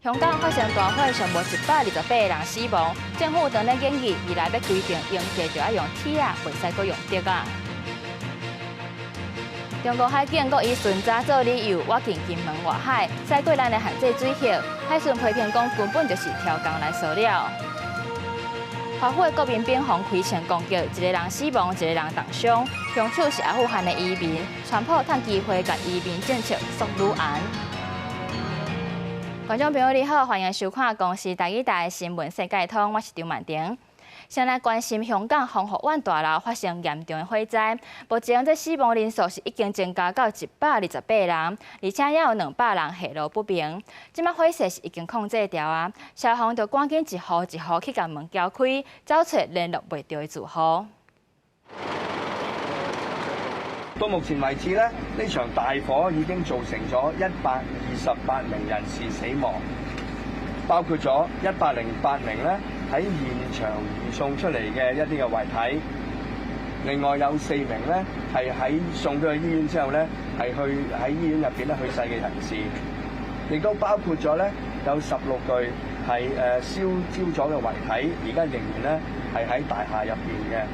香港發生大火，上無128人死亡。政府當咧建議未來欲規定用家就愛用鐵仔，袂使閣用竹仔。中國海警閣以巡查做理由，挖進金門外海，駛過咱的限制水域。海巡批評講，根本就是刁工來騷擾。華府的國民兵予開槍攻擊，一个人死亡，一个人重傷。兇手是阿富汗的移民，川普趁機會共移民政策縮攄紅。觀眾朋友你好，歡迎收看公視台語台新聞世界通，我是張曼婷。先來關心香港宏福苑大樓發生嚴重的火災，目前這死亡人數是已經增加到128人，而且也有200人下落不明。這擺火勢是已經控制牢啊，消防就趕緊一戶一戶去共門撬開，找揣聯絡袂著的住戶。到目前為止咧，呢場大火已經造成咗128名人士死亡，包括咗108名咧喺現場移送出嚟嘅一啲嘅遺體，另外有4名咧係喺送到去醫院之後咧係去喺醫院入邊咧去世嘅人士，亦都包括咗咧有16具係燒焦咗嘅遺體，而家仍然咧係喺大廈入邊嘅。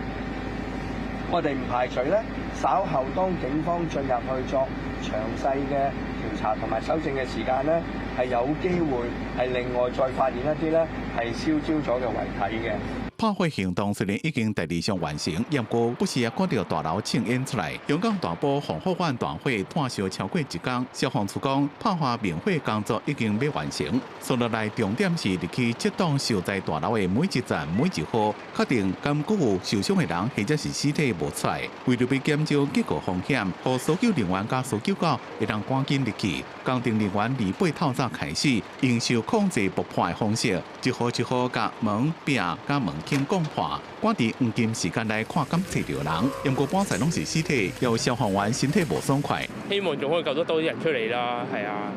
我哋唔排除咧，稍後當警方進入去作詳細嘅調查同埋搜證嘅時間咧，係有機會係另外再發現一啲咧係燒焦咗嘅遺體嘅。破火行動雖然已經大致上完成，不過不時也看著大樓青煙出來。香港大埔宏福苑大火湠燒超過一工，消防處講拍火滅火工作已經欲完成。紲落來重點是入去這棟受災大樓的每一層每一戶，確定敢閣有受傷的人或者是屍體無出來。為著欲減少結構風險，予搜救人員佮搜救狗會當趕緊入去。工程人員禮拜透早開始，用受控制爆破的方式，一戶一戶共門壁佮門窗攻破，趕佇黃金時間內看敢揣著人。毋過半載攏是屍體，有消防員身體無爽快。希望仲可以救得多啲人出嚟啦，係啊，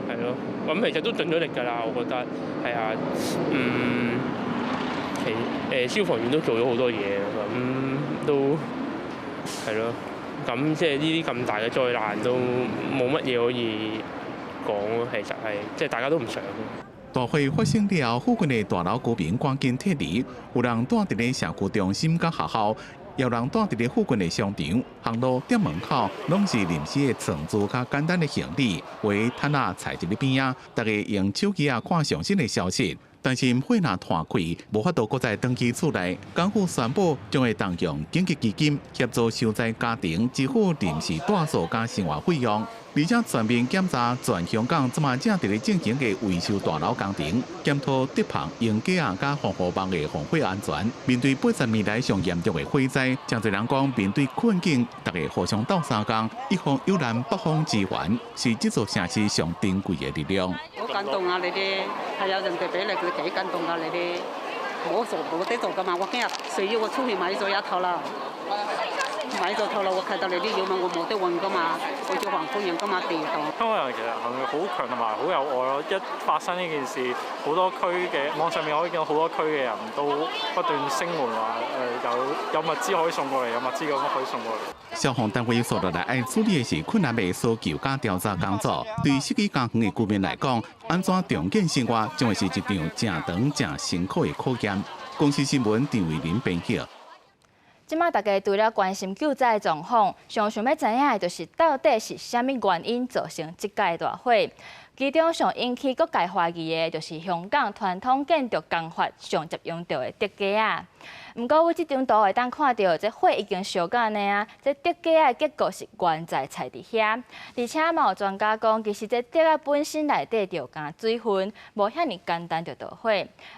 係咯。咁其實都盡咗力㗎啦，我覺得係啊，其消防員都做咗好多嘢，咁都係咯。咁即係呢啲咁大嘅災難都冇乜嘢可以講咯，其實係即係大家都唔想。大火發生了後，附近的大樓居民趕緊撤離，有人蹛佇咧社區中心佮學校，也有人蹛佇咧附近的商場、行路店門口，攏是臨時的床褥佮簡單的行李，圍毯仔踩佇咧邊仔，大家用手機仔看上新的消息。但是火若湠開，無法度閣再轉去厝內。港府宣布將會動用緊急基金協助受災家庭支付臨時蹛宿佮生活費用，而且全面檢查全香港這馬正佇咧進行的維修大樓工程，檢討竹棚、鷹架仔佮防護網的防火安全。面對80年來上嚴重的火災，誠濟人講面對困境，大家互相鬥相共，一方有難八方支援，是這座城市上珍貴的力量。好感動啊！你哋係有人哋俾你，佢幾感動啊！你哋冇做冇得做噶嘛？我今日所以我出去買咗一套啦，買咗套啦，我看到你啲嘢嘛，我冇得換噶嘛，我就還歡迎噶嘛，地道。香港人其實係好強同埋好有愛咯！一發生呢件事，好多區嘅網上面可以見到好多區嘅人都不斷聲援話有物資可以送過嚟，有物資咁可以送過嚟。消防單位紲落來愛處理的是困難的搜救佮調查工作。對失去家園的居民來講，按怎重建生活將會是一場誠長、誠辛苦的考驗。公視新聞陳慧琳編輯。這馬大家除了關心救災狀況，上想欲知影的就是到底是啥物原因造成這擺大火。其中上引起各界懷疑的，就是香港傳統建築工法上捷用著的竹架仔。毋過，對這張圖會當看著，這火已經燒甲按呢啊，這竹架仔的結構是原在踩佇遐。而且嘛有專家講，其實這竹仔本身內底就含水分，無遐爾簡單就著火。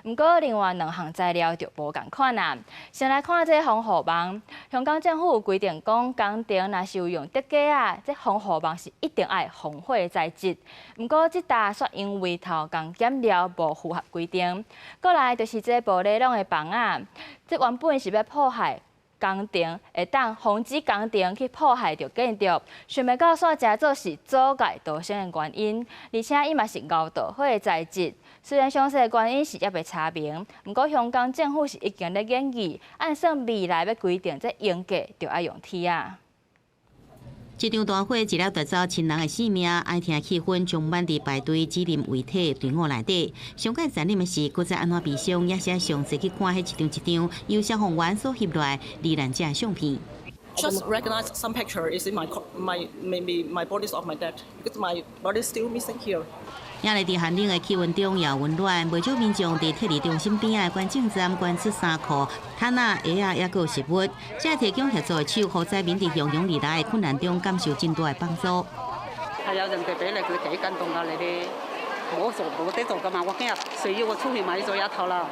毋過，另外兩項材料就無仝款啊。先來看這防護網，香港政府有規定講，工程若是有用竹架仔，這防護網是一定愛防火材質。毋過，這搭煞因為偷工減料無符合規定。過來就是這玻璃籠的棚仔，這原本是欲破壞工程，會當防止工程去破壞著建築，想袂到煞成做是阻礙逃生的原因，而且伊嘛是𠢕著火的材質。雖然詳細原因是猶未查明，毋過香港政府是已經咧研議，按算未來欲規定這鷹架著愛用鐵仔。這場大火一了奪走親人的性命，哀痛氣氛充滿佇排隊紀念遺體的隊伍內底。上蓋殘忍的是，閣再按怎悲傷，也是上濟去看彼一張一張由消防員所翕來罹難者相片。 Just recognize some picture is in my my maybe my bodies of my dad because my body is still missing here. 也來佇寒冷的氣溫中也溫暖，袂少民眾佇撤離中心邊仔的觀眾站捐出衫褲、毯仔、鞋仔，抑閣有食物，這提供協助的手，予災民佇洶湧而來的困難中感受真大的幫助。係有人哋俾你，佢幾感動㗎，你啲冇做冇得做㗎嘛！我今日需要我出去買咗一套啦，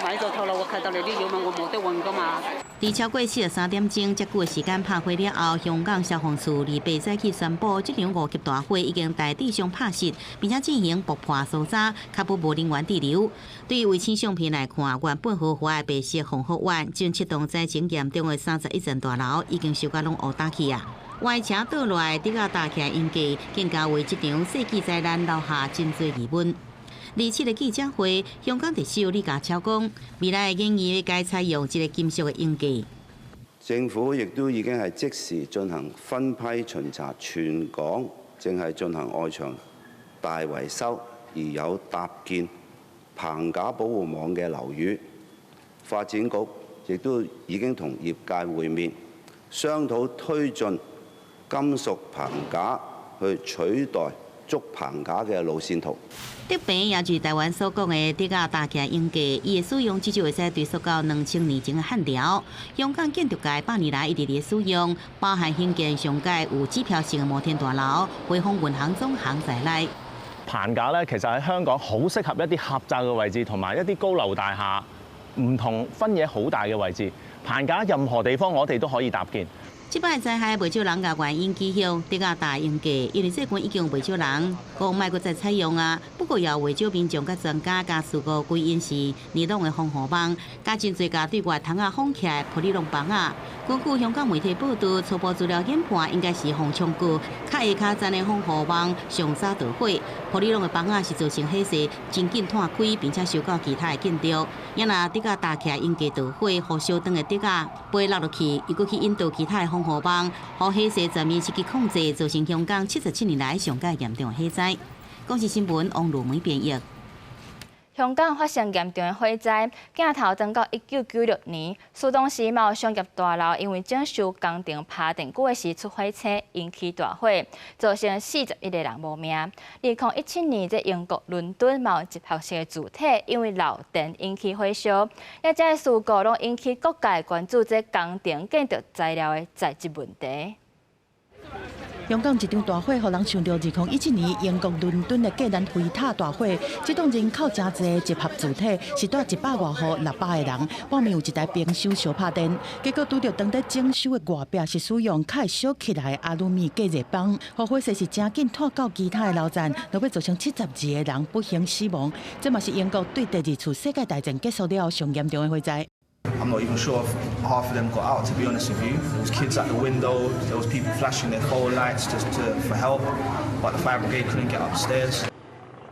買咗套啦，我看到你啲藥嘛，我冇得換㗎嘛。佇超過43點鐘遮久的時間拍火了後，香港消防處二八早起宣布，這場五級大火已經大致上拍熄，並且進行爆破搜查，確保無人員滯留。對於衛星相片來看，原本豪華的白色防火網，正七棟災情嚴重的31層大樓已經燒甲攏烏焦去啊！歪斜倒落來，竹仔搭起來鷹架，更加為這場世紀災難留下真濟疑問。27日記者會，香港特首李家超講，未來的建議該採用這個金屬的鷹架。政府亦都已經係即時進行分批巡查，全港正係進行外牆大維修而有搭建棚架保護網嘅樓宇。發展局亦都已經同業界會面，商討推進金屬棚架去取代竹棚架嘅路線圖。竹棚也就是台灣所講的竹仔搭起來鷹架，伊的使用至少會使追溯到2000年前的漢朝。香港建築界百年來一直佇使用，包含興建上蓋有指標性的摩天大樓、匯豐銀行總行在內。棚架咧，其實喺香港好適合一啲狹窄嘅位置，同埋一啲高樓大廈唔同分野好大嘅位置。棚架任何地方我哋都可以搭建。這擺災害袂少人共原因取向竹仔搭鷹架，因為最近已經袂少人講莫閣再採用啊。不過也有袂少民眾佮專家共事故歸因是尼龍的防護網，佮真濟共對外窗仔封起來玻璃籠網仔。根據香港媒體報道，初步資料研判應該是風衝過，較下跤層的防護網上早著火，玻璃籠的網仔是造成火勢真緊湠開，並且燒到其他的建築。也若竹仔搭起來鷹架著火，予燒斷的竹仔飛落落去，又閣去引導其他的防護網，予火勢全面失去控制，造成香港77年來上蓋嚴重的火災。公視新聞王如梅編譯。香港發生嚴重的火災，鏡頭轉到1996年，蘇東時嘛有商業大樓因為整修工程拍電鋸的時出火星，引起大火，造成41個人無命。2017年，這英國倫敦嘛有集合式的住體因為漏電引起火燒，這這事故攏引起各界關注這工程建築材料的材質問題。香港一場大火，予人想著2017年英國倫敦的格蘭菲塔大火。這棟人口誠濟的集合住體是蹛100外戶600個人，半暝有一台冰箱燒拍電，結果拄著當佇整修的外壁是使用較會燒起來的阿魯米隔熱板，予火勢是誠緊湠到其他的樓層，落尾造成72個人不幸死亡。這嘛是英國對第二次世界大戰結束了後上嚴重的火災。 I'm not even sure if half of them got out, to be honest with you. There was kids at the window, there was people flashing their phone lights just for help, but the fire brigade couldn't get upstairs.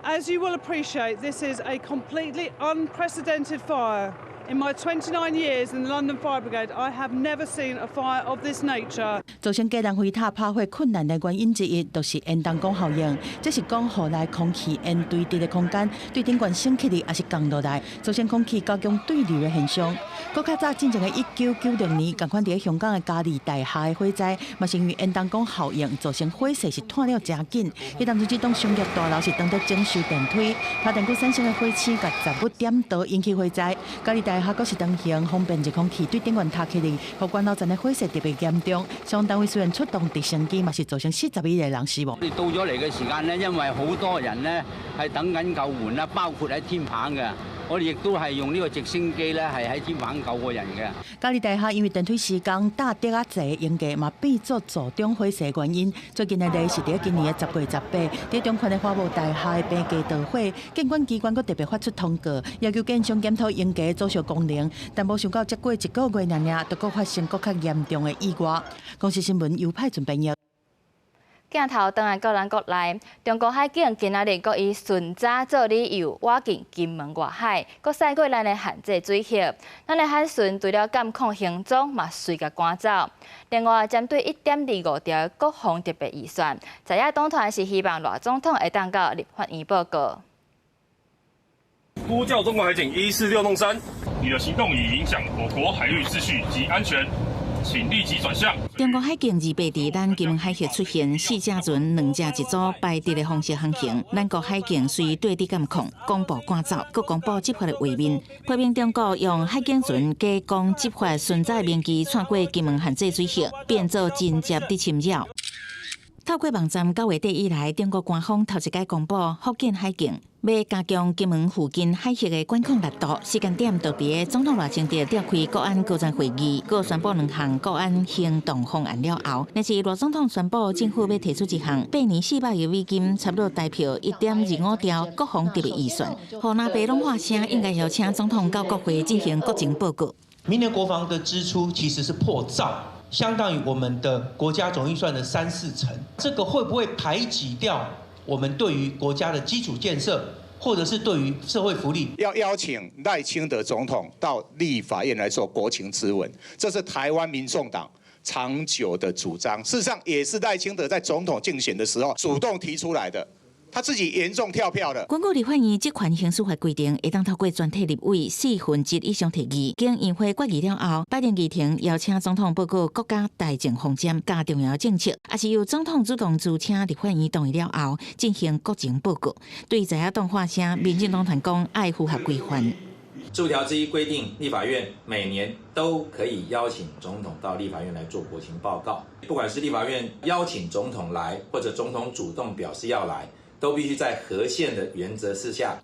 As you will appreciate, this is a completely unprecedented fire. In my 29 years in the London Fire Brigade, I have never seen a fire of this nature. 造成格蘭菲塔拍火困難的原因之一，就是煙囱管效應。這是講予內空氣沿垂直的空間對頂懸升起來，抑是降落來，造成空氣交強對流的現象。閣較早進前的1996年，仝款佇咧香港的嘉利大廈的火災，嘛是因為煙囱管效應造成火勢是湠了誠緊。彼當陣這棟商業大樓是當佇整修電梯，拍電鋸產生的火星共雜物點著引起火災。嘉利大廈閣是當行方便熱空氣對頂懸塌起來，予懸樓層的火勢特別嚴重。消防單位雖然出動直升機，嘛是造成41個人死亡。我哋到咗嚟嘅時間呢，因為好多人呢係等緊救援啦，包括喺天棚嘅。我哋亦都係用呢個直升機咧，係喺天棚救過人嘅。嘉利大廈因為電梯施工搭竹仔做鷹架，嘛變做助長火勢原因。最近的例是佇今年的10月18，佇中環的華茂大廈的棚架著火，建管機關閣特別發出通告，要求建商檢討鷹架阻燒功能，但無想到才過一個月爾爾，就閣發生閣較嚴重的意外。公視新聞尤派準編譯。鏡頭轉來到咱國內，中國海警今仔日閣以巡查做理由，倚近金門外海，閣駛過咱的限制水域。咱的海巡除了監控行蹤，嘛隨共趕走。另外，針對1.25兆的國防特別預算，在野黨團是希望賴總統會當到立法院報告。呼叫中國海警146弄3，你的行動已影響我國海域秩序及安全。請立即轉向。中國海警28佇咱金門海域出現四隻船、兩隻一組排隊的方式航行，咱國海警隨對地監控，公布趕走，閣公布執法的畫面，批評中國用海警船假講執法巡查名義竄過金門限制水域，變做真正佇侵擾。透過網站9月底以來，中國官方頭一擺公布福建海警欲加強金門附近海域的管控力度，時間點就佇總統賴清德召開國安高層會議，閣宣布兩項國安行動方案了後，若是賴總統宣布政府欲提出一項8年400億美金，差不多台票1.25兆國防特別預算，予藍白攏喊聲，應該邀請總統到國會進行國情報告。明年國防的支出其實是破兆。相當於我們的國家總預算的三四成，這個會不會排擠掉我們對於國家的基礎建設，或者是對於社會福利？要邀請賴清德總統到立法院來做國情諮文，這是台灣民眾黨長久的主張，事實上也是賴清德在總統競選的時候主動提出來的。他自己嚴重跳票了。根據立法院職權行使法規定，會當透過全體立委1/4以上提議，經院會決議了後，擺入議程邀請總統報告國家大政方針佮重要政策，抑是由總統主動辭請立法院同意了後進行國情報告。對在野黨喊聲，民進黨團講愛符合規範。附條之一規定，立法院每年都可以邀請總統到立法院來做國情報告。不管是立法院邀請總統來，或者總統主動表示要來，都必須在合憲的原則之下。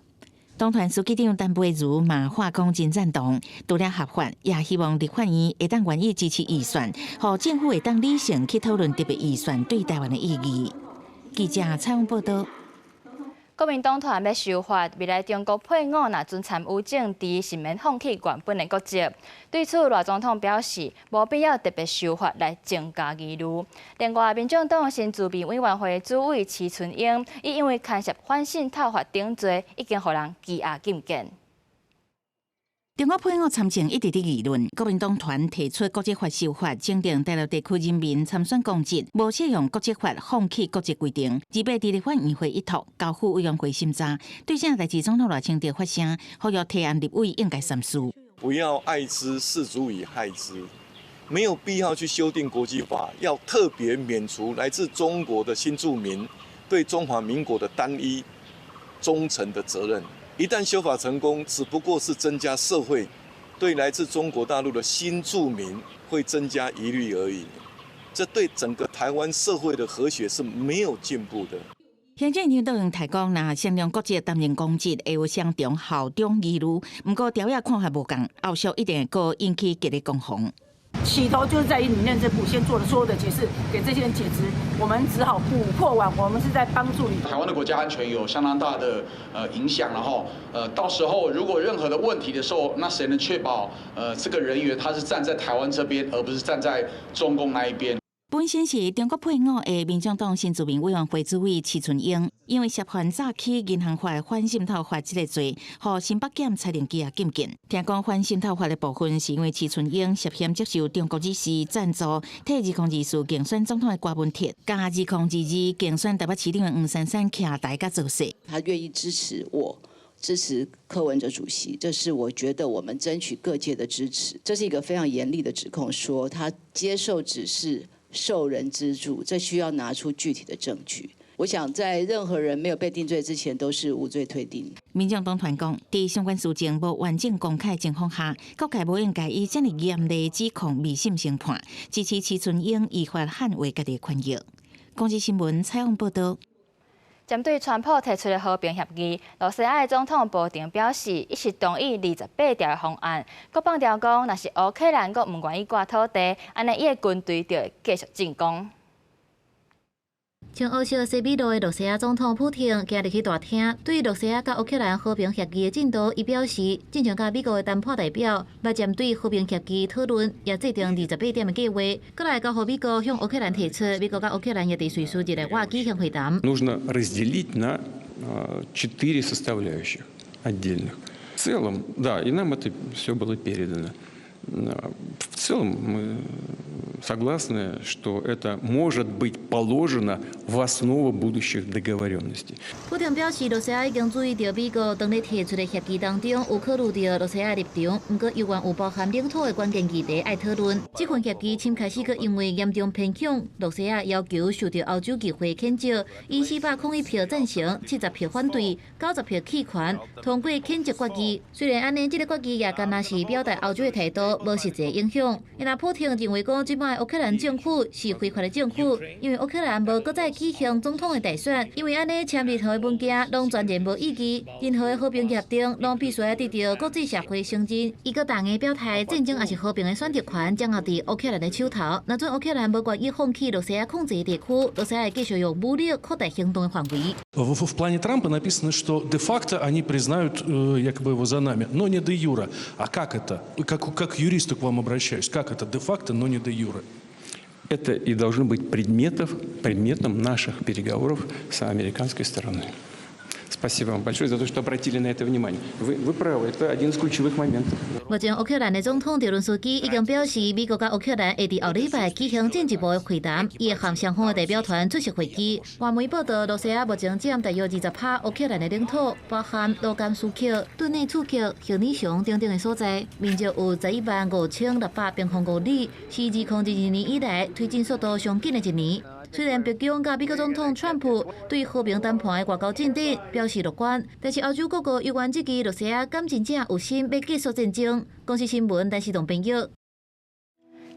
黨團書記長陳佩如嘛話講真贊同，除了合法，也希望立法院會當願意支持預算，予政府會當理性去討論特別預算對台灣的意義。記者採訪報道。國民黨團欲修法，未來中國配偶若準參與政治，是免放棄原本的國籍。對此，賴總統表示，無必要特別修法來增加疑慮。另外，民眾黨新住民委員會主委徐春英，伊因為牽涉反滲透法等罪，已經予人羈押禁見。中國配偶參政一直佇議論，國民黨團提出國籍法修法，增訂大陸地區人民參選公職，無適用國籍法放棄國籍規定。28佇立法院會一托交付委員會審查。對這代誌，總統賴清德發聲，呼籲提案立委應該三思。不要愛之，適足以害之，沒有必要去修訂國籍法，要特別免除來自中國的新住民對中華民國的單一忠誠的責任。一旦修法成功，只不過是增加社會對來自中國大陸的新住民會增加疑慮而已，這對整個台灣社會的和諧是沒有進步的。行政院長提講，若雙重國籍擔任公職，會有雙重效忠疑慮。毋過條約看法無仝，後續一定會閣引起激烈攻防。起頭就是在於你內政部先做了所有的解釋，給這些人解職，我們只好補破網，我們是在幫助你。台灣的國家安全有相當大的影響，然後到時候如果任何的問題的時候，那誰能確保這個人員他是站在台灣這邊，而不是站在中共那一邊？本身是中國配偶的民眾黨新住民委員會主委徐春英，因為涉犯詐欺銀行法、反滲透法這个罪，予新北檢裁定羈押禁見。聽講反滲透法的部分，是因為徐春英涉嫌接受中國人士贊助，替2024競選總統的郭文鐵，佮2022競選台北市長的黃珊珊徛台佮造勢。他願意支持我，支持柯文哲主席，這是我覺得我們爭取各界的支持。這是一個非常嚴厲的指控，說他接受指示。受人資助，這需要拿出具體的證據。我想在任何人沒有被定罪之前，都是無罪推定。民眾黨團講，佇相關事情無完整公開情況下，各界無應該以這麼嚴厲指控未審先判，支持徐春英依法捍衛家己的權益。公視新聞採訪報道。針對川普提出的和平協議，羅西亞的總統普丁表示，伊是同意28條的方案。閣放調講，若是烏克蘭閣毋願意割土地，按呢伊的軍隊就會繼續進攻。穿烏色西米露的露西亞總統普廷今日去大廳，對露西亞佮烏克蘭和平協議的進度，伊表示，進前佮美國的談判代表，捌針對和平協議討論，也制定28點的計劃，閣來交予美國向烏克蘭提出，美國佮烏克蘭也佇瑞士日內瓦舉行會談。 Нужно разделить на четыре составляющих отдельных. В целом, да, и нам это все было передано. В целом мы согласны, что это может быть положено в основу будущих договоренностей. 普廷表示，露西亞已經注意到美國當日提出的協議當中有考慮著露西亞立場，毋過猶原有包含領土的關鍵議題愛討論。這份協議先開始閣因為嚴重偏向露西亞要求受著歐洲議會譴責，以401票贊成、70票反對、90票棄權通過譴責決議。雖然按呢，這个決議也干焦是表達歐洲的態度，無實際影響。因普廷認為講，這擺烏克蘭政府是非法的政府，因為烏克蘭無閣再舉行總統的大選，因為按呢簽任何的文件攏全然無意義，任何的和平協定攏必須愛得著國際社會承認。伊閣逐个表態，戰爭抑是和平的選擇權掌握佇烏克蘭的手頭。若準烏克蘭無願意放棄露西亞控制的地區，露西亞會繼續用武力擴大行動的範圍。 В плане Трампа написано, что де-факто они признают якобы его за нами, но не де-юре. А как это? Как к юристу к вам обращаюсь. Как это де-факто, но не де-юре? Это и должно быть предметом наших переговоров с американской стороной. Спасибо вам большое за то, что обратили на это внимание. Вы правы, это один из ключевых моментов. 目前烏克蘭的總統澤倫斯基已經表示，美國佮烏克蘭會佇後禮拜舉行進一步的會談，伊會和雙方的代表團出席會議。外媒報道，露西亞目前佔大約20%烏克蘭的領土，包含盧甘斯克、頓涅茨克、赫爾松等等的所在，面積有115,600平方公里，是2022年以來推進速度上緊的一年。雖然白宮佮美國總統川普對和平談判的外交進展表示樂觀，但是歐洲各國猶原質疑露西亞敢真正有心欲結束戰爭。公視新聞，陳時棟編譯。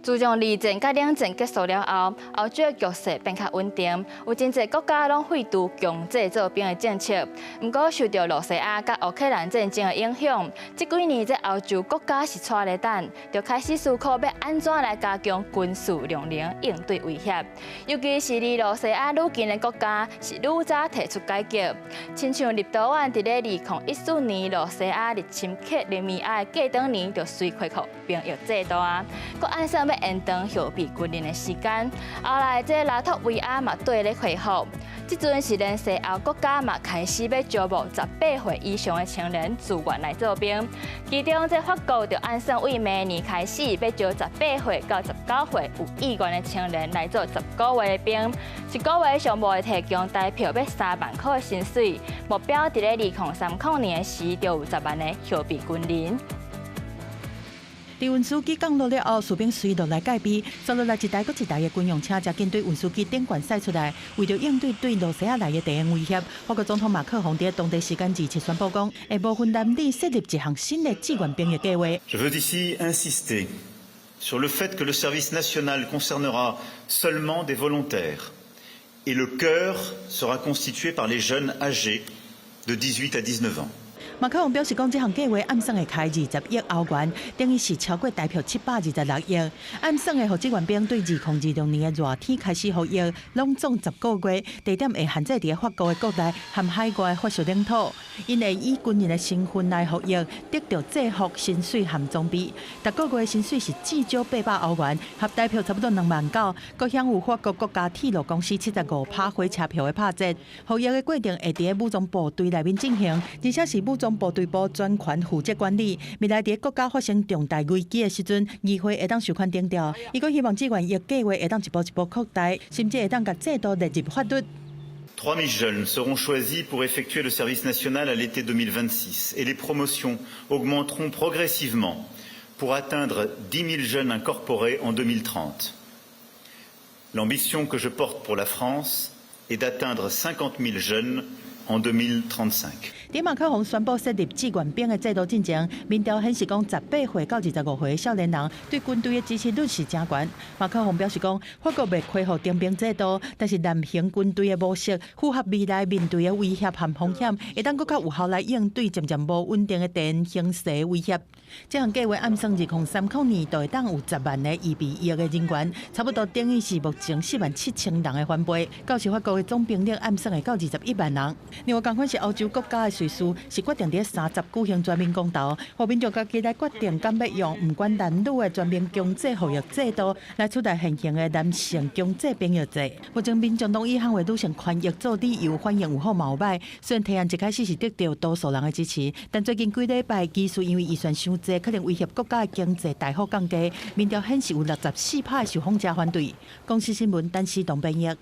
自從二戰佮冷戰結束了後，歐洲的局勢變較穩定，有真濟國家攏廢除強制做兵的政策。毋過受著露西亞佮烏克蘭戰爭的影響，這幾年這歐洲國家是掣咧等，就開始思考欲按怎來加強軍事量能應對威脅。尤其是離露西亞愈近的國家，是愈早提出改革。親像立陶宛佇咧2014年露西亞入侵克里米亞的隔當年，就隨恢復兵役制度啊，閣按算欲延長後備軍人的時間。後來這拉脫維亞嘛綴咧恢復，這陣是連西歐國家嘛開始欲招募18歲以上的青年自願來做兵。其中這法國就按算對明年開始欲招18歲到19歲有意願的青年來做10個月的兵，一個月上無會提供台票欲3萬箍的薪水。目標佇咧2030年時，就有10萬个後備軍人。佇運輸機降落了後，士兵隨落來戒備，紲落來一台閣一台的軍用車，才緊對運輸機頂懸駛出來。為著應對對露西亞來的地緣威脅，法國總統馬克宏佇當地時間27宣布講，會無分男女設立一項新的志願兵役計劃。 Je veux ici insister sur le fait que le service national concernera seulement des volontaires et le cœur sera constitué par les jeunes âgés de 18 à 19 ans. 馬克宏表示，講這項計劃按算會開20億歐元，等於是超過台票726億。按算會予志願兵對2026年的熱天開始服役，攏總十個月，地點會限制佇法國的國內和海外法屬領土。𪜶會以軍人的身份來服役，得著制服、薪水和裝備。逐個月薪水是至少800歐元，合台票差不多2萬9。閣享有法國國家鐵路公司75趴火車票的拍折。服役的過程會佇武裝部隊內面進行，而且是武裝部隊部專權負責管理。未來佇國家發生重大危機的時陣，議會會當授權徵調。伊閣希望志願役計劃會當一步一步擴大，甚至會當共制度列入法律。 3000 jeunes seront choisis pour effectuer le service national à l'été 2026 et les promotions augmenteront progressivement pour atteindre 10 000 jeunes incorporés en 2030. L'ambition que je porte pour la France est d'atteindre 50 000 jeunes en 2035. 佇馬克宏宣布設立志願兵的制度進前，民調顯示講，18歲到25歲的少年人對軍隊的支持率是誠懸。馬克宏表示講，法國袂恢復徵兵制度，但是南型軍隊的模式符合未來面對的威脅和風險，會當閣較有效來應對漸漸無穩定的地緣形勢威脅。這項計劃按算2030年就會當有10萬个預備役的人員，差不多等於是目前4萬7千人的翻倍。到時法國的總兵力按算會到21萬人。另外，仝款是歐洲國家的瑞士，是決定佇30舉行全民公投，予民眾家己來決定，敢欲用毋管男女的全民強制服役制度來取代現行的男性強制兵役制。目前民眾攏以捍衛女性權益做理由，反應有好嘛有䆀。雖然提案一開始是得著多數人的支持，但最近幾禮拜，技術因為預算傷濟，可能威脅國家的經濟大幅降低。民調顯示有64%的受訪者反對。公視新聞，陳思東編譯。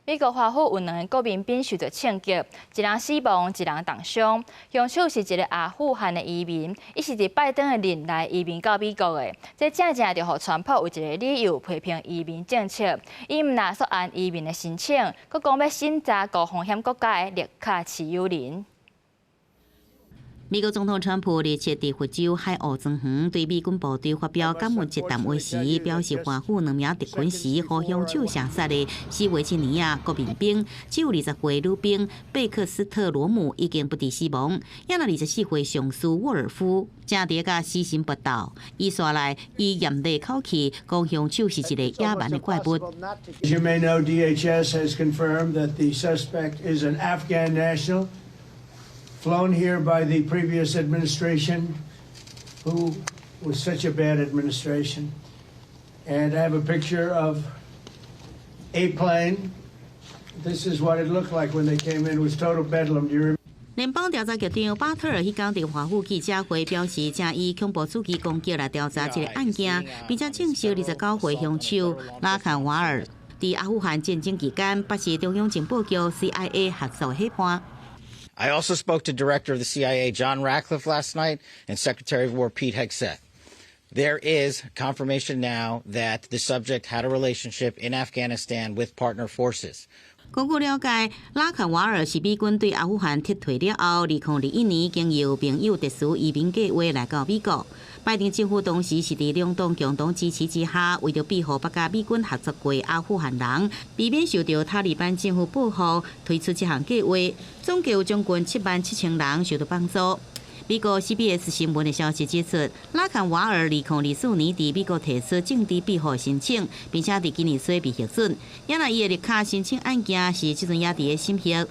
美國華府有兩个國民兵受著槍擊，一人死亡，一人重傷。兇手是一个阿富汗的移民，伊是佇拜登的任內移民到美國的。這正正就予川普有一个理由批評移民政策。伊毋但縮按移民的申請，閣講欲審查高風險國家的綠卡持有人。美國總統川普日前佇佛州海鷗莊園對美軍部隊發表感恩節談話時，表示華府兩名特勤時予兇手射殺的斯維吉尼亞國民兵，只有20歲女兵貝克斯特羅姆已經不治死亡，抑若24歲上士沃爾夫正佇共死神搏鬥。伊紲來以嚴厲口氣講，兇手是一個野蠻的怪物。 As you may know, DHS has confirmed that the suspect is an Afghan national, flown here by the previous administration, who was such a bad administration. And I have a picture of a plane. This is what it looked like when they came in. It was total bedlam. Do you remember? 聯邦調查局長巴特爾彼工佇華府記者會表示，正以恐怖主義攻擊來調查這个案件，並且證實29歲兇手拉坎瓦爾佇阿富汗戰爭期間，捌是中央情報局 CIA 合作夥伴。 I also spoke to Director of the CIA John Ratcliffe last night and Secretary of War Pete Hegseth. There is confirmation now that the subject had a relationship in Afghanistan with partner forces. 根據了解，拉坎瓦爾是美軍對阿富汗撤退了後，2021年經由朋友特殊移民計劃來到美國。拜登政府當時是佇兩黨共同支持之下，為著庇護捌佮美軍合作過阿富汗人，避免受著塔利班政府報復，推出這項計劃，總計有將近7萬7千人受到幫助。美國 CBS 新聞的消息指出，拉坎瓦爾2024年佇美國提出政治庇護申請，並且佇今年初被核准。抑若伊的綠卡申請案件是這陣也佇咧審核。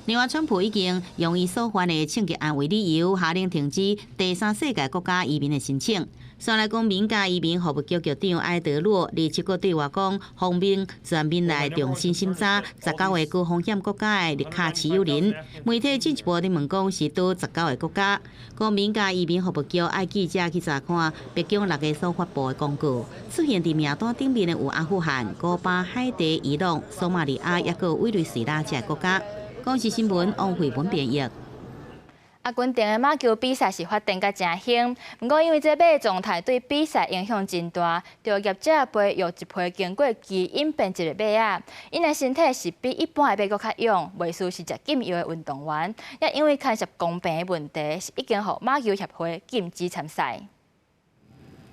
另外，川普已經用伊所犯的槍擊案為理由，下令停止第三世界國家移民的申請。紲來公民佮移民服務局局長埃德魯二七閣對外講，方便全面來重新審查19個高風險國家的綠卡持有人。媒體進一步咧問講是佗19個國家。公民佮移民服務局愛記者去查看白宮6月所發布的公告，出現佇名單頂面的有阿富汗、古巴、海地、伊朗、索馬里亞，抑閣委內瑞拉這个國家。公視新聞王慧文編譯。阿根廷的馬球比賽是發展甲誠興，毋過因為這馬狀態對比賽影響真大，著業者培育一批經過基因編輯的馬仔，𪜶的身體是比一般的馬閣較勇，袂輸是食禁藥的運動員，也因為牽涉公平的問題，是已經予馬球協會禁止參賽。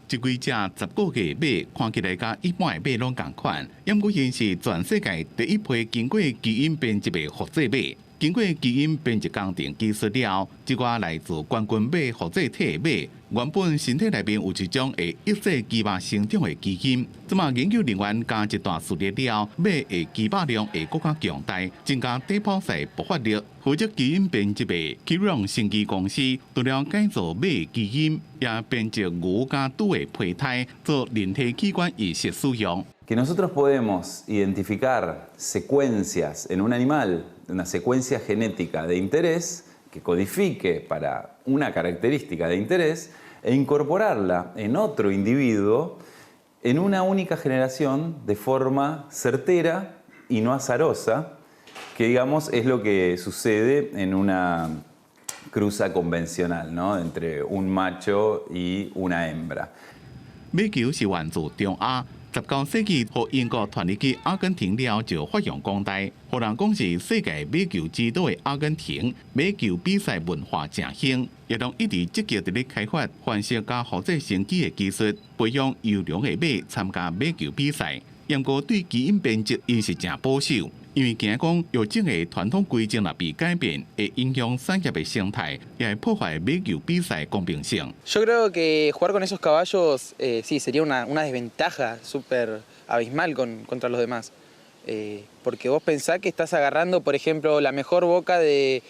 這幾隻10個月馬看起來佮一般的馬攏仝款，毋過𪜶是全世界第一批經過基因編輯的複製馬。經過基因編輯工程技術了，這寡來自冠軍馬複製體的馬，原本身體內面有一種會抑制肌肉生長的基因。這馬研究人員加一段序列了，馬的肌肉量會閣較強大，增加短跑賽爆發力。負責基因編輯的 Chiron 生技公司，除了改造馬基因，也編輯牛佮豬的胚胎做人體器官移植使用。 Que nosotros podemos identificar secuencias en un animal, una secuencia genética de interés que codifique para una característica de interés e incorporarla en otro individuo en una única generación de forma certera y no azarosa, que digamos es lo que sucede en una cruza convencional, ¿no? Entre un macho y una hembra. 馬球是源自中亞。19世紀，予英國傳入去阿根廷了後就發揚光大，予人講是世界馬球之都的阿根廷，馬球比賽文化誠興，也攏一直積極佇咧開發繁殖佮複製生機的技術，培養優良的馬參加馬球比賽。毋過對基因編輯，𪜶是誠保守，因為驚講育種的傳統規則若被改變，會影響產業的生態，也會破壞馬球比賽公平性。 Yo creo que jugar con esos caballos, sí, sería una desventaja súper abismal contra los demás. Porque vos pensás que estás agarrando, por ejemplo, la mejor boca de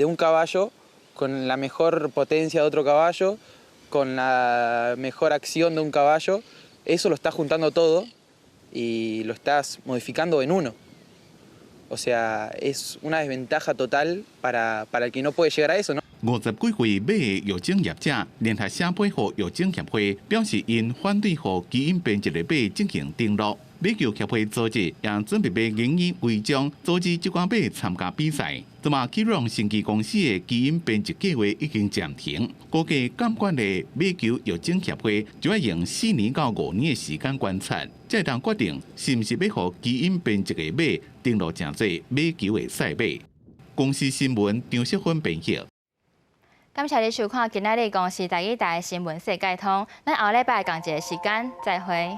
un caballo con la mejor potencia de otro caballo, con la mejor acción de un caballo. Eso lo estás juntando todo y lo estás modificando en uno. O sea, es una desventaja total para el que no puede llegar a eso, ¿no? 50幾歲馬育種業者聯合寫批予育種協會，表示𪜶反對予基因編輯的馬進行登錄。馬球協會組織也準備欲研擬規章，阻止這寡馬參加比賽。這馬 Chiron 生技公司的基因編輯計劃已經暫停，估計監管的馬球育種協會就愛用4年到5年的時間觀察，才會當決定是毋是欲予基因編輯的馬登錄成做馬球的賽馬。公視新聞張淑芬編譯。感謝你收看今仔日公視台語台的新聞世界通，咱後禮拜仝一个時間再會。